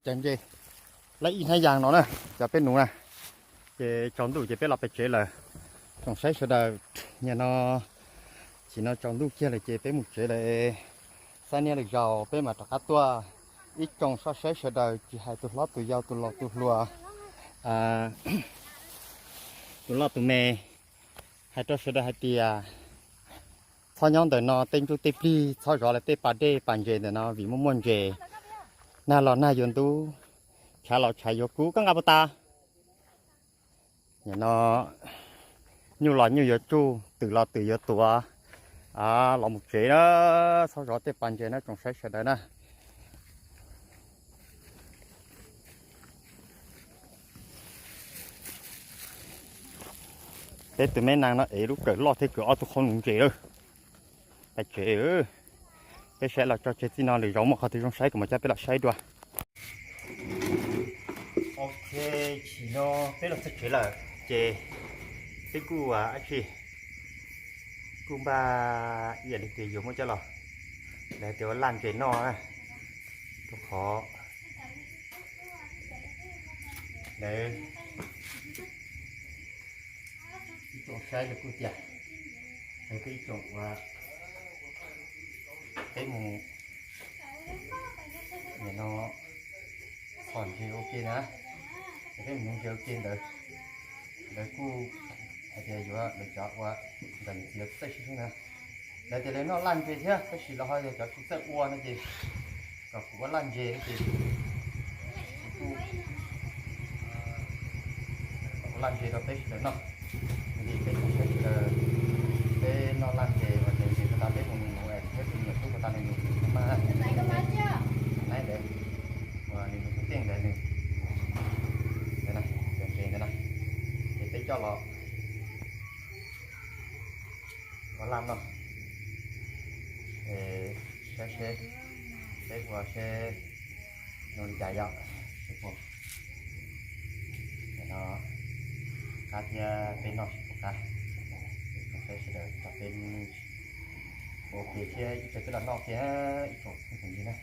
Cov ntses laib ib hnab yas no na, cov peb nuv na, ces tsaus ntuj ces peb los pem tsev lawm. Tsoom saib sawv daws, nim no, nim no tsaus ntuj kiag lawm ces peb mus tsev lawm. Xab niaj lwm zaus peb mam rov qab tuaj. Ib tsoom saib sawv daws, tsis hais tus hlob tus yau tus laus tus hluas, tus loj tus me, hais rau sawv daws hais tias txhob nyob ntawm no tej ntsuj tej plig, txhob zov lawv tej pas dej pas ntses ntawm no vim muaj muaj ntses, nag los nag yuav ntub, tshav los tshav yuav kub, koj nqa puas tas? Nim no nyuj los nyuj yuav tsuj, twm los twm yuav tuav. Los mus tsev na, txhob zov tej pas ntses na tsoom saib sawv daws na. Peb tus me nees no ev lub kawm loj thiab kwv ob tug qhob noom ntses lawm. Peb tsev, peb saib los tso tseg txij no, lwm zaus muaj qhov twg zoo saib kuv mam coj peb los saib dua. Ok, nim no peb los txog tsev lawm ces peb kuj ua dab tsi, kuj npaj ib yam li tias yuav muab coj los, lawv tias ua laj ntses noj na, rau qhov lawv ib tsoom saib lawv kuj tias, lawv kuj ib tsoom ua, peb mus, nim no txhom ntses ua ke na, peb mus nuv ntses ua ke ntawd, lawv kuj hais tias yuav lawv cov ua ntawm txiv txawj sib hlub na, lawv tias lawv noj laj ntses thiab tab sis lawv ho yog cov tsis txawj ua no ces kom kuv ua laj ntses no ces kuv kuj ua laj ntses rau peb sawv daws noj. Vim peb tsoom saib sawv daws, peb noj laj ntses uas ntses ntses tas peb mus nuv es thiab tus me nyuam tub puas tas nws nuv maj, nais ntawd uas nws nuv tub teej ntawd nws, ntawd na, cov ntses ntawd na, ces peb coj los ua laj noj. Saib seb peb puas seb zoo li cas yom, seb puas, no qab thiab peb noj seb puas qab. Peb sawv daws tso peb ua ke thiab ib tsoom peb los noj thiab ib tsoom phooj ywg na.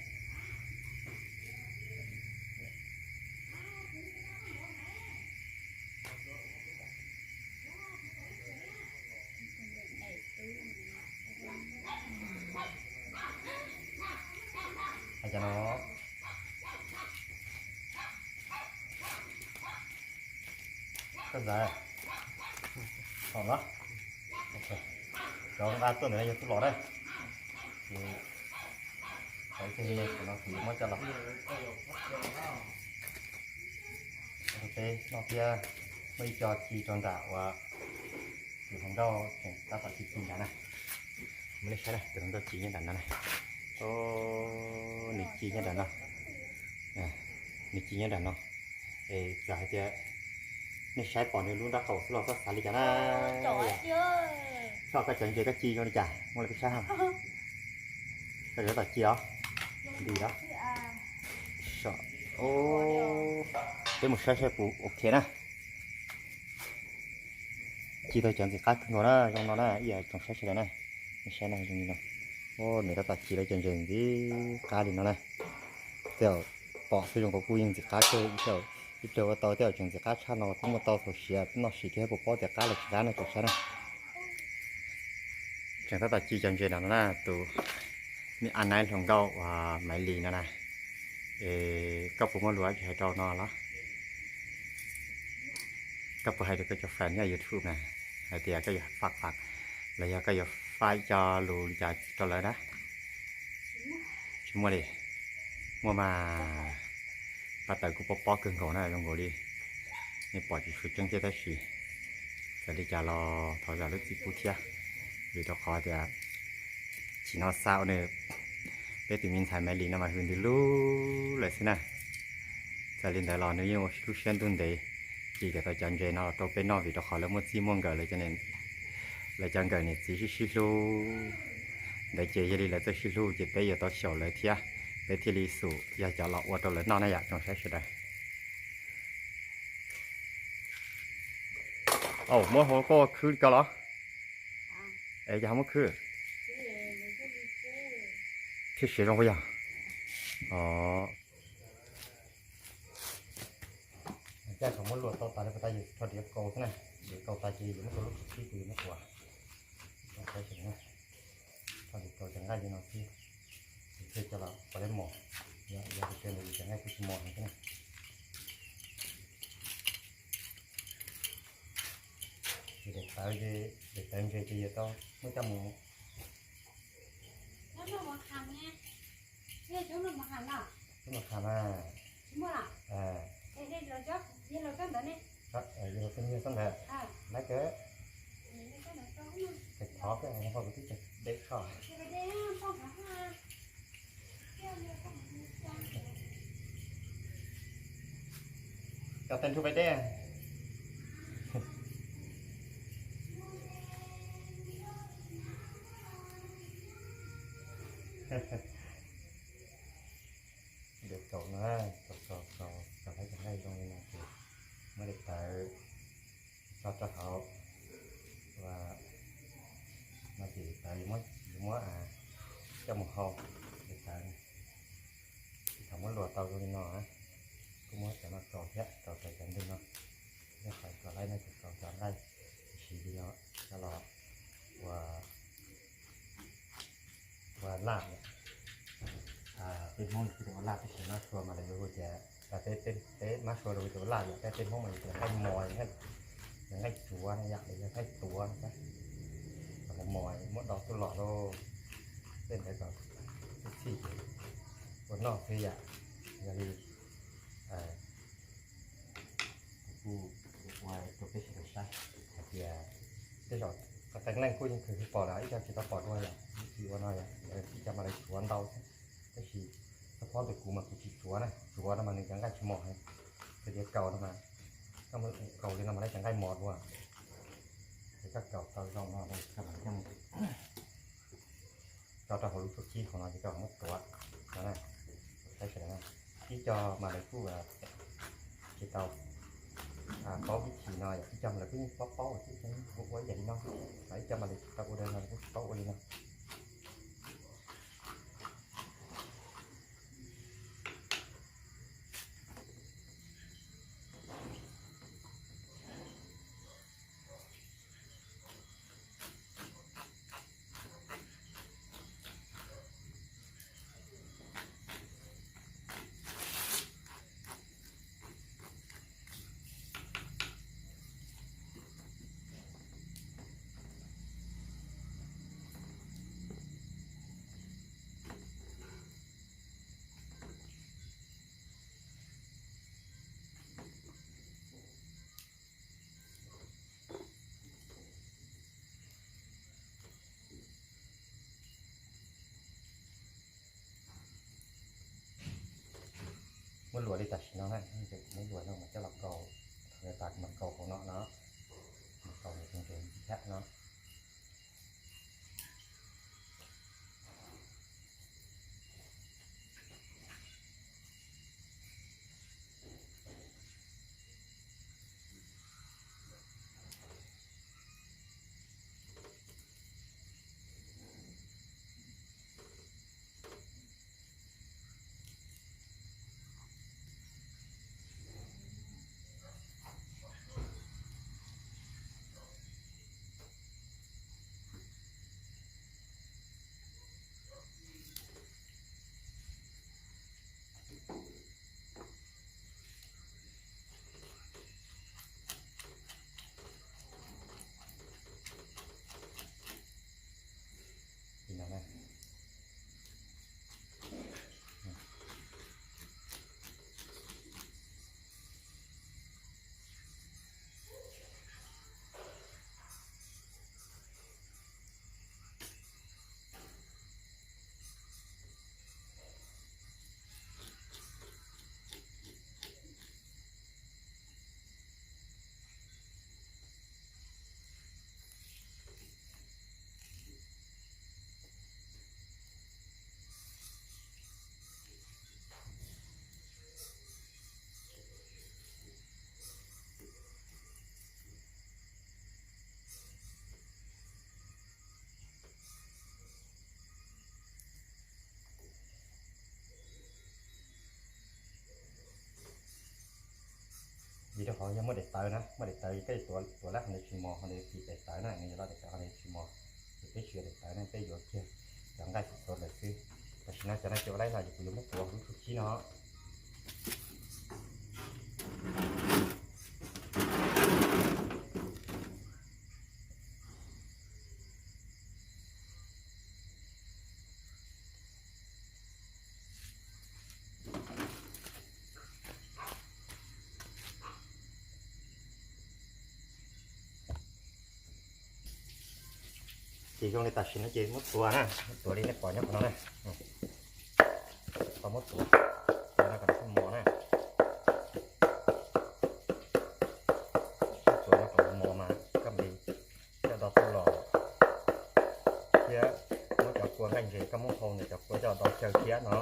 Hais cas no, koj ntxawm, hom no, cov nqa tuaj ntawd yog tuaj los na, ces cov ib teg me me no kuv yuav muab coj los. Peb noj thiab muaj ib co ci rau nram uas tus hluas nkauj tseem tab tom ci ci nrad na. Muab nej saib na, tus hluas nkauj ci nyob nram no na. Nws ci nyob nram no, nws ci nyob nram no. Es txawm hais tias nej saib pom nws lub nraub qaum xwb los koj xav li cas na? Koj cov ntses koj ci zoo li cas muaj li peb saib ha. Koj yuav tom ci os, nti os. Peb mus saib saib puas ok na. Ci tau cov ntxim qab kawg nkaus na, zoo no na, ib yam tsoom saib sawv daws na. Nej saib na, zoo li no. Nws tab tom ci lawv cov ntses ntxim qab li no na. Tej zaum pom xwb zoo nkaus kuj yeej ntxim qab kawg, ib pliag ua tau tej zaum tseem ntxim qab tshaj no los kuj muaj tau txaus siav noj sim kiag thiab puas paub tias qab los tsis qab no tsoom saib na. Tseem tab tom ci cov ntses no na, tus me a nai hluas nkauj uas Maiv Lis no na. Es koj puas muaj lus dab tsi hais rau no los? Koj puas hais rau koj cov fan nyob YouTube na, hais tias koj yuav faj faj los yog koj yuav faj ib co lus li cas rau lawv na? Tsis muaj li. Muaj mas pab tawm kuj pob pob kawg nkaus na, zoo nkaus li nej pom tsis tshua tseeb thiab tab sis txawm li cas los thov zam lub txim pub thiab, vim rau qhov tias tsim no xa ua nws, peb tus me ntxhais Maiv Lis no mas hws ntws lug lawm xwb na. Txawm li ntawd los nws yeej ua lub siab ntuj ntev ci kom tau cov ntses no rau peb noj vim rau qhov lawv muaj txij muaj nkawm lawv cov nkawm niam txiv sib sib hlub ntawd ces yog li lawv txawj sib hlub ces peb yuav tau xyaum lawv thiab, peb thiaj li xum yog cov los ua rau lawv noj na yom tsoom saib sawv daws. Muab hauv koj khwb li ko los? Es cas ho muab khwb thiab siav zoo puas yog? Os, Yog thaum muab luam tau tas li ko tas yus rho diav kaus xwb na. Diav kaus tas ces yus muab rau lub txuj khib ces yus muab tuav. Rho diav kaus cov nqaij li no xwb, yus thiaj coj los ua lab mos. Yog tias ntawd yus cov nqaij kuj tsis mos heev thiab na. Ces daim tawv, daim tawv ntses ces yuav tau muab coj mus. Cub mos kham na. Yog los koj nyiag xab ntawd, lab kawg. Ces thov koj ho kuv twb tsis deb koj. Cov teev nrhub pais deb. Diav kaus no, kaus, kaus, kaus, kaus tau cov nqaij zoo li no ces muab daim tawv tso rau hauv. Ua no ces daim tawv yuav muab, yuav muab coj mus hau. Daim tawv thaum muab luam tau zoo li no, kuj muab cov no kaus thiab, kaus tawv cov ntwg no. Yog thaum kaus laib no ces kaus cov nqaij siv li no coj los ua, ua laj yom. Peb Hmoob ces ua laj, peb siv mab sua mas lawv yuav hu tias, peb, peb mab sua lawv hu tias ua laj yom, peb, peb Hmoob mas yus tias nqaij mos, yog nqaij tsuav no yom, los yog nqaij tuav no, mos mos muab do tuaj los lauj. Tej ntawd kom txhij txhij ces ua noj xwb yom. Yog li kuv kuj ua rau peb sawv daws saib hais tias tej zaum qee leej kuj yeej kheev pom lawm, ib co tsis tau pom dua yom, ib txhis ua no yom, ib co mas lawv tsuav ntau thiab. Tab sis xab phob ntawm kuv mas kuv tsis tsuav na, tsuav no mas nws cov nqaij tsis mos heev. Koj diav kaus no mas, koj mus kaus li no mas lawv cov nqaij mos dua. Ces koj kaus tau zoo no, koj mam coj mus tso rau hauv lub txuj khib hauv no ces koj muab tuav no na. Saib sawv daws na, ib co mas lawv kuj tsis tau paub vib thim no yom, ib co mas lawv kuj yeej paub paub, ib co ua ib yam li no, ib co mas lawv tsis tau ua li no, lawv kuj tsis paub ua li no. Muab luam li tam sim no na, muab luam no mas coj los kaus, thaum tas kuv mam kaus hauv no no, mam kaus ntawm tus ntses thiab no. Vim rau qhov yog muaj daim tawv na, muaj daim tawv koj yuav tuav lab qhov ntawd tsis mos, qhov ntawd tsis daim tawv na, nws yuav loj daim tawv qhov ntawd tsis mos, ces peb tsis yuav daim tawv na, peb yuav kiag cov nqaij xwb tuav lawm xwb. Tam sim no cov no cov ua laib no ces kuv yuav muab tuav lub tshuab tsib no. Ces zoo li tam sim no ces muab tuav na, muab tuav li nej pom nyob qhov no na. Koj muab tuav, tuav no kom nws mos na. Muab tuav no kom mos mas koj mam li coj do tuaj los thiab muab cov kua nqaij ntses koj muab hau ntawm cov kua coj do xyaw thiab no.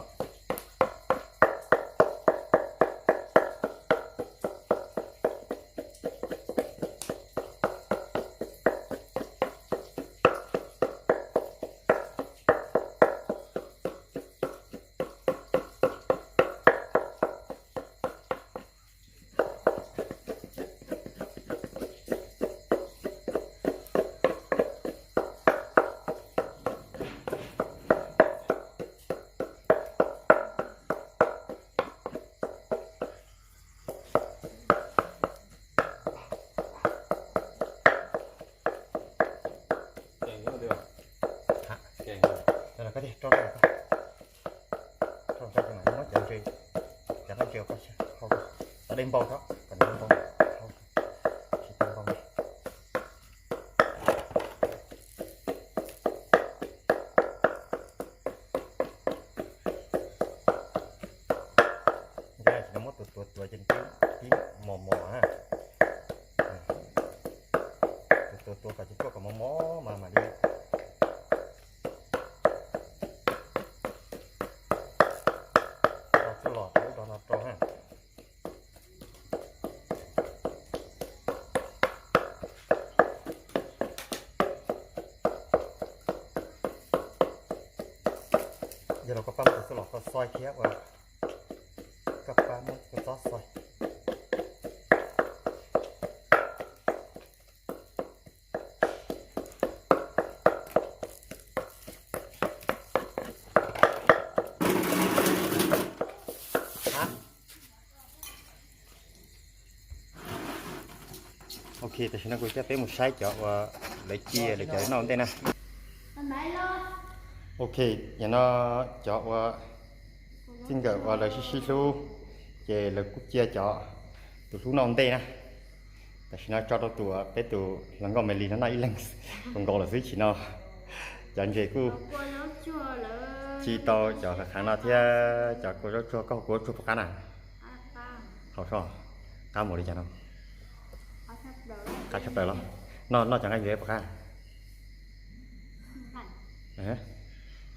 Muab cov ntses, cov nqaij ntses hau, cov dej npau tso, kom nws npau, tsis tau npau. Ntawd tsis tau muab tuav tuav tuav ces pib mos mos na. Tuav tuav tuav kom ces tuaj kom mos mos mas mam li txuj los rau ub rau no rau na. Yog los koj pab muab tus txuj los koj xoi thiab ua, koj pab muab kua txob xoi. Ok, tam sim no kuv coj peb mus saib cov uas lawv ci lawv cov noj ntej na. Ok, yog no cov uas txij nkawm uas lawv sib sib hlub, ces lawv kuj cia cov tus hlub noj ntej na. Tam sim no tso rau tus peb tus hluas nkauj me li no noj ib leeg, nkaus nkaus lawm xwb tsis no. Cov ntses kuj ci tau cov qhav qhav no thiab cov kua zaub tsuag, koj kua zaub tsuag puas qab na? Hau so, qab npaum li cas no? Qab tshaj plaws los? Noj, noj cov nqaij ntses puas qab?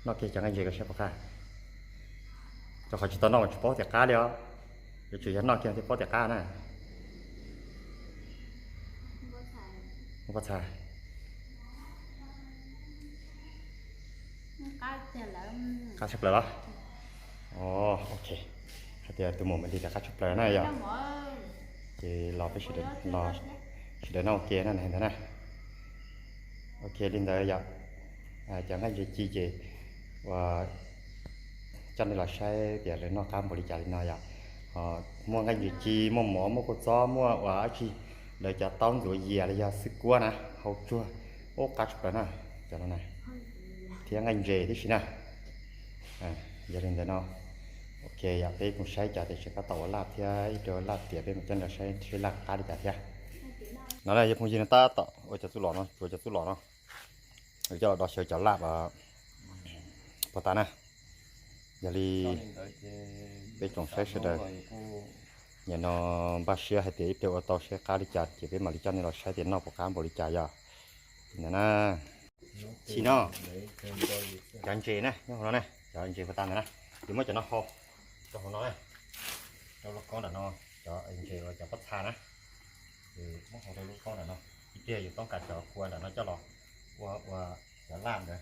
Noj kiag cov nqaij ntses koj saib puas qab. Rau qhov tsis tau noj mas tsis paub tias qab li os. Yuav tsum yog noj kiag thiaj paub tias qab na. Pob txha qab tshaj plaws los? Ok, hais tias tus muam me li tias qab tshaj plaws na yog. Ces los peb sawv daws noj ua ke na ntag na. Ok, li ntawd yog cov nqaij ntses ci ces ua coj nej los saib tias lawv noj qab npaum li cas li no yog. Muaj nqaij ntses ci, muaj mov, muaj kua txob, muaj ua dab tsi, lawv cov taub ntxuav yias los yog xwb kuab na, hau tsuag, ub qab tshaj plaws na, cov no na, thiab nqaij ntses tib si na. Yog li ntawd no, ok, yog peb mus saib cov tias tsis qab tau ua laj thiab ib rau laj tias peb mus coj nej los saib seb laj qab li cas thiab. No na yog phooj ywg no tab tom ua cov txuj lom no, tsuav cov txuj lom no, coj los do xyaw cov laj puas tas na. Yog li peb tsoom saib sawv daws, nim no npaj siab hais tias ib pliag ua tau seb qab li cas ces peb mam li coj nej los saib tias noj puas qab npaum li cas yog. Ntawd na, tsis no, cov ntses na nyob hauv no na, cov ntses puas tas ntawd na, ces muab cov no hau rau hauv no na, rau lub koob nram no, cov ntses uas cov pob txha na, ces muab hau rau lub koob nram no, ib pliag yus toob kas cov kua nram no coj los ua ua cov laj ntawd.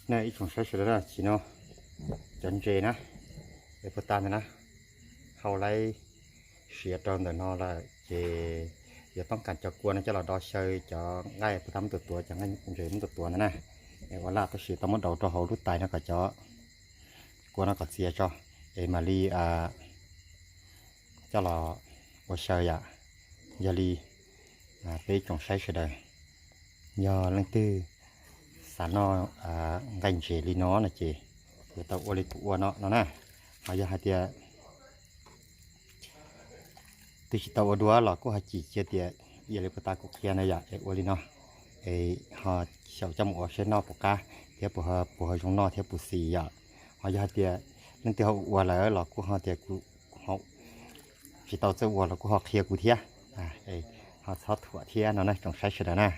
Nej ib tsoom saib sawv daws na, tam sim no cov ntses na, es puas tas ntawd na, hau laib siav rau ntawm no lawm ces yuav toob kas cov kua no coj los do xyaw cov nqaij puas tas muab tua tuav, cov nqaij ntses muab tua tuav ntawd na. Es ua laj tab sis tau muab daus rau hauv lub tais no kom cov kua no kom txias tso, es mam li coj los ua xyaw yom. Yog li peb ib tsoom saib sawv daws, yog leej twg xav noj nqaij ntses li no no ces yuav tau ua li kuv ua no no na. Ho yog hais tias twb tsis tau ua dua los kuj ho cim cia tias ib yam li puas tas kuv qhia na yom, es ua li no, es ho xyaum coj mus ua seb noj puas qab thiab puas, puas ho zoo noj thiab puas xis yom. Ho yog hais tias leej twg ho ua lawm los kuj ho tias kuv ho tsis tau txawj ua los kuj ho qhia kuv thiab, ho txhob thuam thiab no na tsoom saib sawv daws na.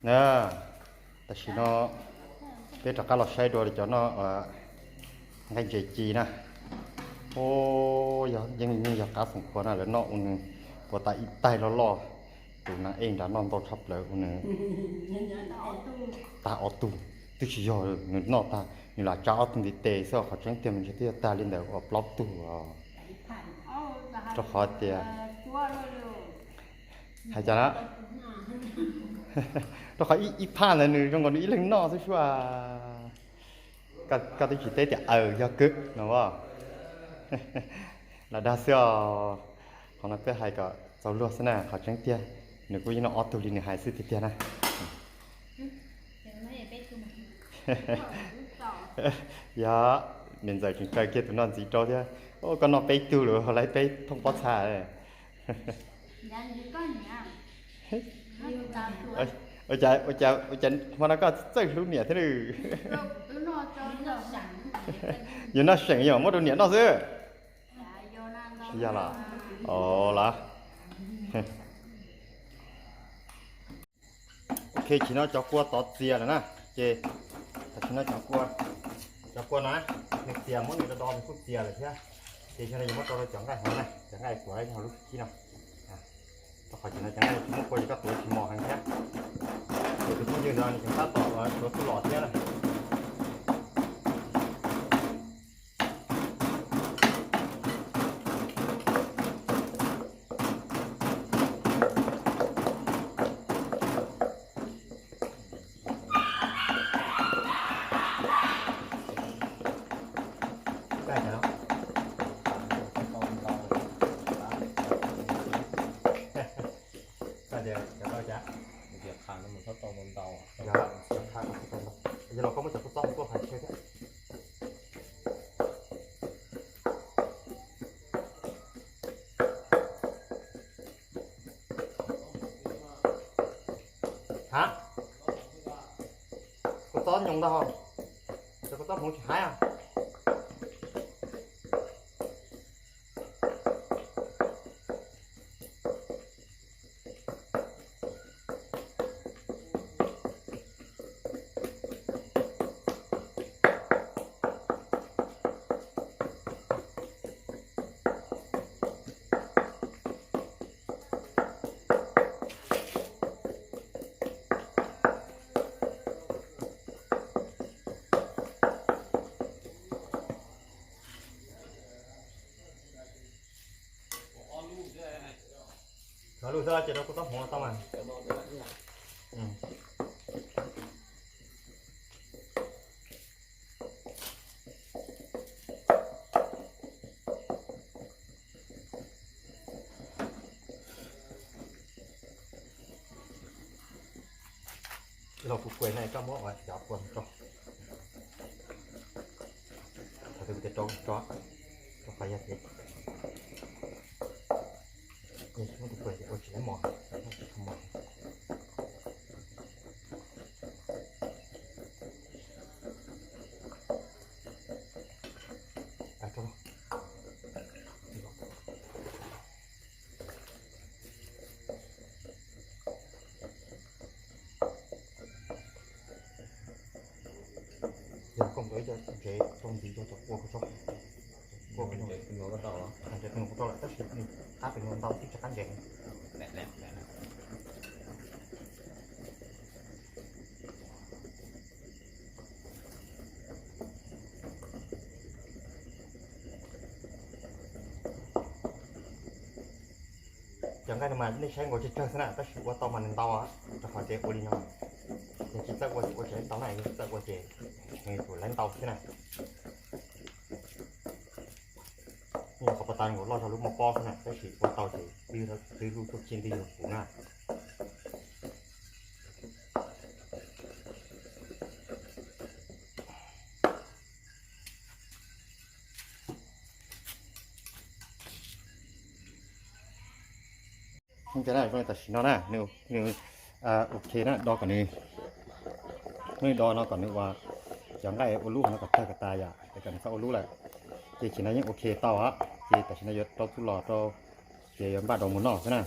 Na, tam sim no peb rov qab los saib dua li cov noj nqaij ntses ci na. Yog yeej yog qab foom khuav na, lawv noj ua nws puas tas ib taig loj loj. Tus nas ej nrad noj ntau tshaj plaws ua nws tag ob tug, twb tsis yog nws noj tag, nws lam tsa ob tug ntiv tes xwb, qhov tseeb tiag mas ntshe twb yog tag li ntawd ua plaub tug os. Rau qhov tias, hais cas na, rau qhov ib phaj ntawd nws zoo nkaus nws ib leeg noj xwb sua. Koj twb tsis teb tias aws yog kawg no as. Lam dag xwb os. Qhov no peb hais kom txaus luag xwb na, qhov tseeb tiag nws kuj yeej noj ob tug li nws hais xwb tiag tiag na. Yog, niam ntxawm tseem kaw kiag tus noj ntxiv rau thiab. Koj noj peb tug lawm, laib peb thooj pob txha. Ua cas, ua cas hmo no koj txawj hlub niam thiab lwm? Yus noj seem yog muab rau niam noj xwb. Yog los, o los. Ok, tam sim no cov kua tod txias lawm na, ces tam sim no cov kua, cov kua no nws txias, muab nws do do nws kuj txias lawm thiab. Ces yog li yuav muab rau rau cov nqaij hauv na, cov nqaij tuav nyob hauv lub khib no. Rau qhov tam sim no cov nqaij tsis muaj kua ces koj tuav tsis mos heev thiab. Ces tus phooj ywg ntawd nws tseem tab tom tuav txuj lom thiab na. Yog los koj muab cov kua txob tuaj hais thiab. Ha? Kua txob nyoos ntag, cov kua txob hmoov tsis haib. Cov lus xwb ces rau kua txob hmoov tau mas. Los kuv kuav na, koj muab cov kua tso. Qhov twg kuv tias rau tso, rau qhov yog tias muab tus kuav ua tsis laib mos, tsis tau mos. Ib co ntsev rau ntxiv, ib co ua kuv tso, ua kuv tso, ntsev kuv tso lawm tab sis nws qab pem no ntau tib tsis qab ntsev. Cov nqaij no mas nej saib nkaus tsawg tsawg xwb na, tab sis ua tau mas nws ntau, rau qhov tias ua li no, yog tsis txawj ua ces ua tsis tau na, yog txawj ua ces nws yuav lawv ntau xwb na. Nyob qhov pas tas nkaus loj zog lub moj pob xwb na, tab sis ua tau ces twb lub tuaj kiag twb yuav puv na. Tam sim no na, nws ok na, do kom nws, nws do no kom nws ua, cov nqaij ua lub hauv no kom tawg kom tas yom, es kom nws txhob ua lub lawm. Ces tam sim no yeej ok tau, ces tam sim no yuav rau txuj lom rau, ces yuav npaj rau mus noj xwb na.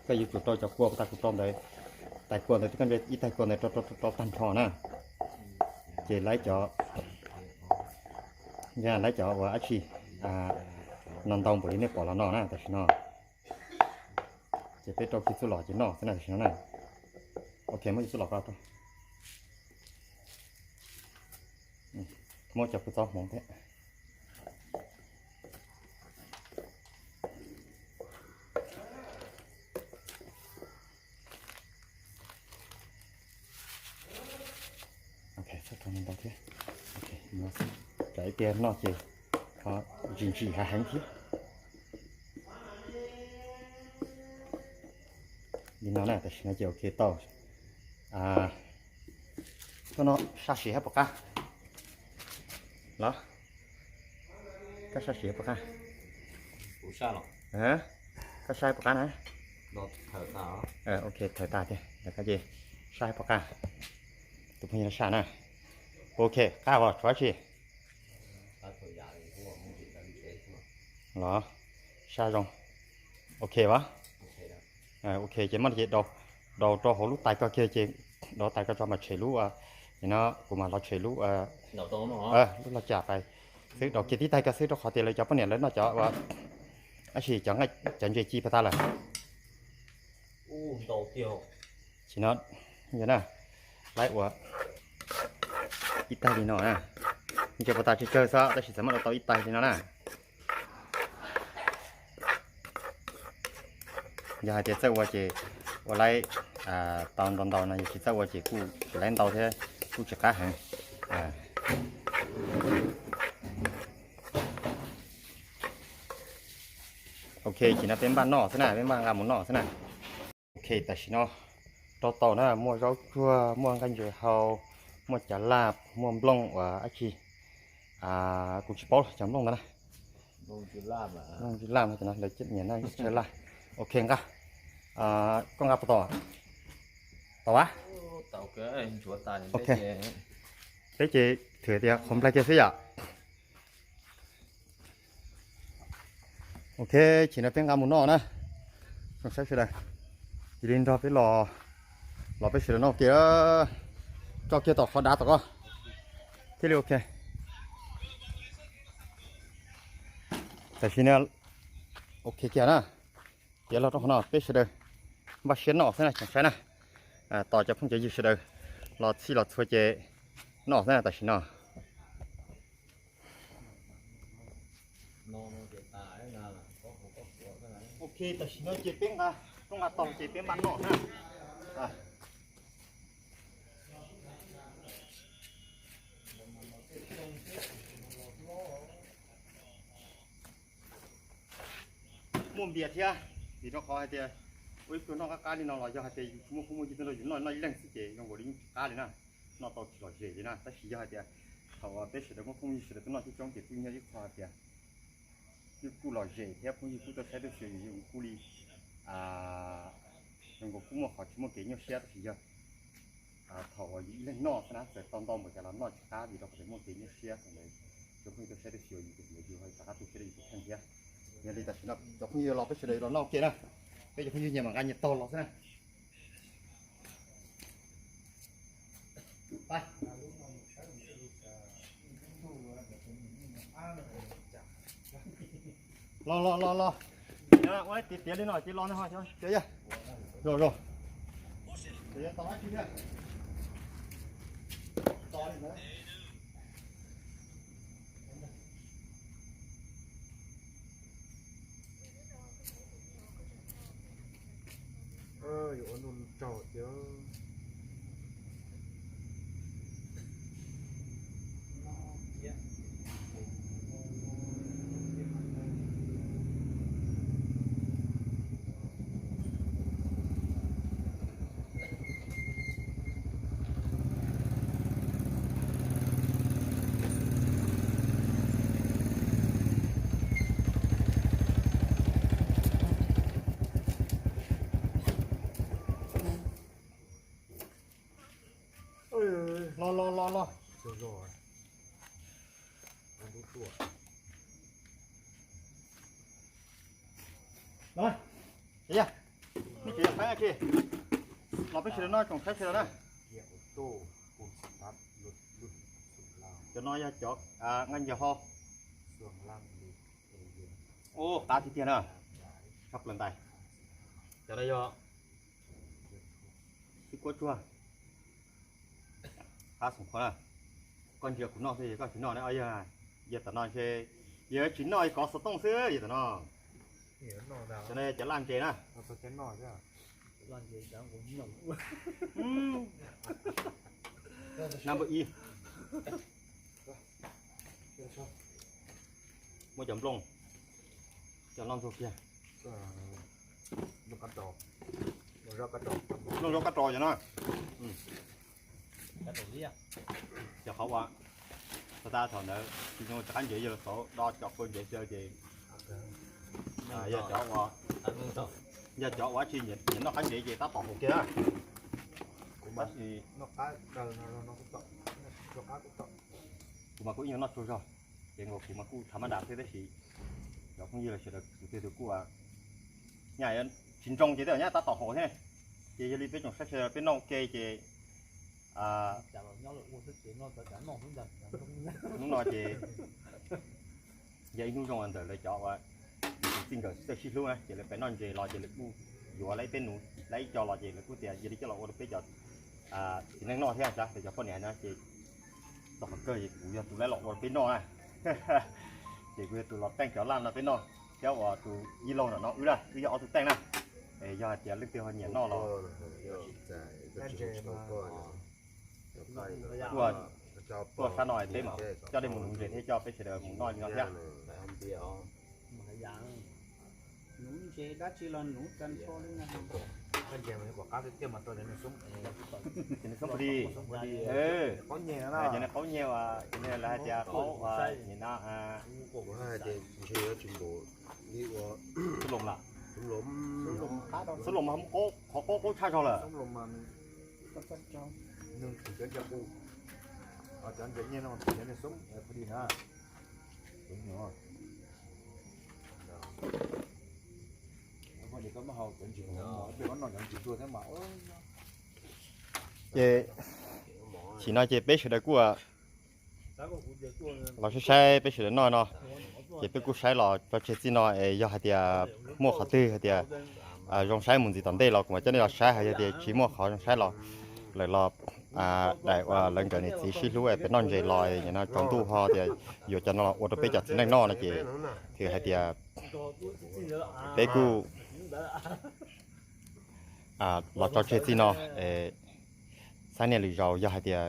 Koj yuav tsum rau cov kua pas tas kuv rau ntawd, tais kua ntawd, koj ib tais kua ntawd rau tag nrho na. Ces lawv cov, lawv cov ua dab tsi no ntau npaum li nej pom los no na tam sim no. Ces peb rau kiag txuj lom ces noj xwb na tam sim no na. Ok, muab txuj lom ko rau. Muab cov kua txob hmoov thiab. Ok, txhob rau ntau thiab. Tsam ib pliag noj ces ho ntsim ntsim hav heev thiab. Li no na, tam sim no ces ok tau. Koj no sab siav hab puas qab los? Koj sab siav puas qab? Koj sab puas qab na? Ok, thawm tas tiag, koj ces sab puas qab? Tus phooj ywg no sab na. Ok, qab os, tshuav tsi los? Sab zoo. Ok as. Ok ces muab ces daus rau hauv lub tais ko kiag ces, daus tais ko tso mas tshem lub, no kuv mas los tshem lub, lub log cam pais xwb, daus kiag tib tais ko xwb rau qhov tias lawv cov poj niam lawv noj cov ua, tab sis cov ntses ci pas tas lawm. Tam sim no yog na, laib ua ib tais li no na, ntses pas tas tsawg tsawg xwb tab sis txawm muab daus tau ib tais li no na. Yog hais tias txawj ua ces ua laib tau ntau ntau no, yog tsis txawj ua ces kuj tsis laib ntau thiab, kuj tsis qab heev. Ok, ces no peb npaj noj xwb na, peb npaj nqa mus noj xwb na. Ok, tam sim no rau tau na, muaj zaub tsuag, muaj nqaij ntses hau, muaj cav laj, muaj nplooj uas dab tsi, kuv tsis paub cov nplooj ntawd na. Nplooj ntsis laj no, lawv nyiam noj chaw laj. Ok, nqa. Koj nqa puas tau? Tau a. Ok, peb ces thwm tias qhov nplai kiag xwb yom. Ok, ces no peb nqa mus noj na. Zoo saib sawv daws, cia li nrog peb los, los peb sawv daws noj ua ke, tso kiag tom qhov dav tom ko thiaj li ok. Tam sim no ok kiag na, ces los rau qhov no peb sawv daws npaj siab noj xwb na, tsoom saib na. Tos cov phooj cov ywg sawv daws los txhij los txhua ces noj xwb na tam sim no. Ok, tam sim no ces peb nqa, peb nqa tau ces peb npaj noj na. Muaj npias thiab, vim rau qhov hais tias ua ib pluag noj qab qab li no los yog hais tias yus tsis muaj phooj muaj ywg tuaj nrog yus noj, noj ib leeg xwb ces zoo nkaus li yeej tsis qab li na, noj tau tsis lom zem li na. Tab sis yog hais tias thaum uas peb sawv daws muaj phooj ywg sawv daws tuaj noj coob coob ces kuj yog ib qho hais tias yeej kuj lom zem thiab phooj ywg kuj tuaj saib tuaj xyuas yus, yus kuj li zoo nkaus kuj muaj qhov tsis muaj kev nyuaj siab. Tab sis yog thaum uas yus ib leeg noj xwb na, txawm tau ntau npaum cas los noj tsis qab vim rau qhov tias muaj kev nyuaj siab. Thaum ntawd cov phooj ywg tuaj saib tuaj xyuas yus ces yus ho rov qab tu siab rau yus tus kheej thiab. Yog li tam sim no cov phooj ywg los peb sawv daws los noj ua ke na, peb cov phooj ywg nyias mam nqa nyias taug los xwb na. Pais. Los los los los. Ua tiav tiav li no ces los no. Zoo zoo. Yuav ua ntu tsaug thiab. Los los los los. Los, nej tsis yog qeeb tsi, los peb sawv daws noj tsoom saib sawv daws na. Cov no yog cov nqaij ncaws ho. Ub, qab tiag tiag na. Tshaj plaws ntag. Cov no yog xib kuab tsuag. Qab xoom qhuav na. Koj ntsia kuv noj xwb koj tsis noj ne. Yog tam no ntshe yog tsis noj kov xov tooj xwb yog tam no. Cov no cov laj ntses na. Number ib. Muab cov nplooj coj noj ntxuag kiag. Nplooj zaub kab rau cov no. Cov qhov ua, tau tab thaum ntawd tsis zoo rov qab ntsev yog tau do cov qau ntsev xyaw ces yog cov ua, yog cov ua tsis nyiam noj qab ntsev ces tab tom haum kiag na. Tab sis kuv mas kuj ib nyuag noj tsaug zog, ces nkaus kuv mas kuj thav mab das xwb tab sis cov phooj ywg los sawv daws tus twg tus kuj nyaj tsis nroo ces tej nyab tab tom haum thiab. Ces yog li peb tsoom saib sawv daws peb noj ua ke ces hnub no ces yog ib hnub zoo ntawm lawv cov uas txij nkawm txawj sib hlub na ces lawv pem noj ntses los ces lawv kuj yuav lawv ib peb nuv lawv ib co los ces lawv kuj tias cia li coj los ua rau peb cov txiv neej noj thiab. Tab sis cov poj niam no ces txog qhov kawg ces kuv yog tus lawv los ua rau peb noj na. Ces kuv yog tus los teej cov laj no peb noj thiab uas tus yij laug no no wb na wb yog ob tug teej na. Es yog hais tias leej twg ho nyiam noj los tuaj sab no peb mam coj nej mus nuv ntses thiab coj peb sawv daws mus noj li no thiab. Nuv ntses dab tsi los nuv tag nrho li no. Cov no xoob padi, cov no qaub nyeg, cov no lawv hais tias qaub, nim no xub loos lawm. Xub loos mas qhov qaub qaub tshaj zog lawm. Ces tam sim no ces peb sawv daws kuj los saib saib peb sawv daws noj no, ces peb kuj saib los tso tseg txij no es yog hais tias muaj qhov twg hais tias zoo saib mus ntxiv tom ntej los kuv mam coj nej los saib, hos yog tias tsis muaj qhov zoo saib los lawv los daim uas lawv nkawd niam txiv sib hlub pem noj ntses los nim no tsaus ntuj ho tias yuav cov no los ua rau peb cov txiv neej noj no ces thiaj hais tias peb kuj los tso tseg txij no. Xab niaj lwm zaus yog hais tias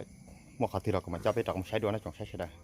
muaj qhov twg los kuv mam coj peb rov mus saib dua no tsoom saib sawv daws.